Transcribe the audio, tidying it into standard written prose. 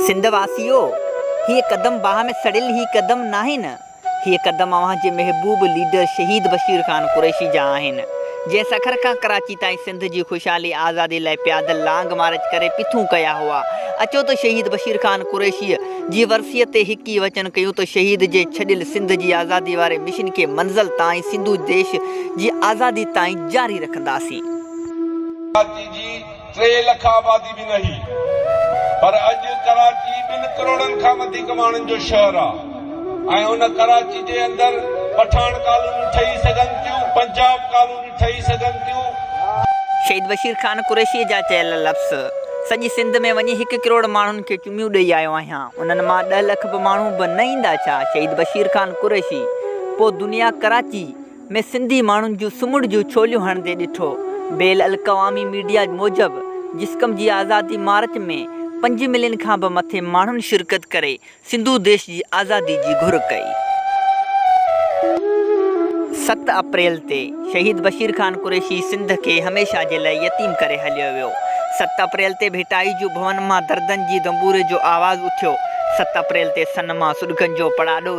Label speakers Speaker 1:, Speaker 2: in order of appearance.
Speaker 1: سنڌ واسيو! هيء قدم باهه ۾ سڙيل هي قدم ناهن. هيء قدم اوهان جي محبوب ليڊر شهيد بشير خان قريشي جا آهن، جنهن سکر کان ڪراچي تائين سنڌ جي خوشحالي آزادي لاء پيادل لانگ مارچ ڪري پٿون ڪيا هئا. اچو ته شهيد بشير خان قريشيء جي ورسيء تي هڪ ئي وچن ڪيون ته شهيد جي ڇڏيل سنڌ جي آزادي واري مشن کي منزل تائين سنڌو ديش جي آزادي تائين جاري رکنداسين.
Speaker 2: ڪراچي جي ٽي لک آبادي به نه هئي پر اڄ ڪراچي ٻن ڪروڙن کان وڌيڪ ماڻهن جو شهر آ ۽ ان ڪراچي جي اندر پٺاڻ ڪالونيون ٺهي سگهن ٿيون، پنجاب ڪالونيون ٺهي سگهن ٿيون.
Speaker 1: شهيد بشير خان قريشيء جا چيل لفظ، سڄي سنڌ ۾ وڃي هڪ ڪروڙ ماڻهن کي چميون ڏئي آيو آهيان، انهن مان ڏهه لک به ماڻهو به نه ايندا ڇا؟ شهيد بشير خان قريشي، پوء دنيا ڪراچي ۾ سنڌي ماڻهن جون سمنڊ جون ڇوليون هڻندي ڏٺو. بين الاقوامي ميڊيا موجب جسقم جي آزادي مارچ ۾ پنج ملين کان به مٿي ماڻهن شرڪت ڪري سنڌو ديش جي آزادي جي گهر ڪئي. ست اپريل تي شهيد بشير خان قريشي سنڌ کي هميشه جي لاء يتيم ڪري هليو ويو. ست اپريل تي ڀٽائي جون ڀون مان دردن جي دنبوري جو آواز اٿيو. ست اپريل تي سن مان سڏڪن جو پڙاڏو.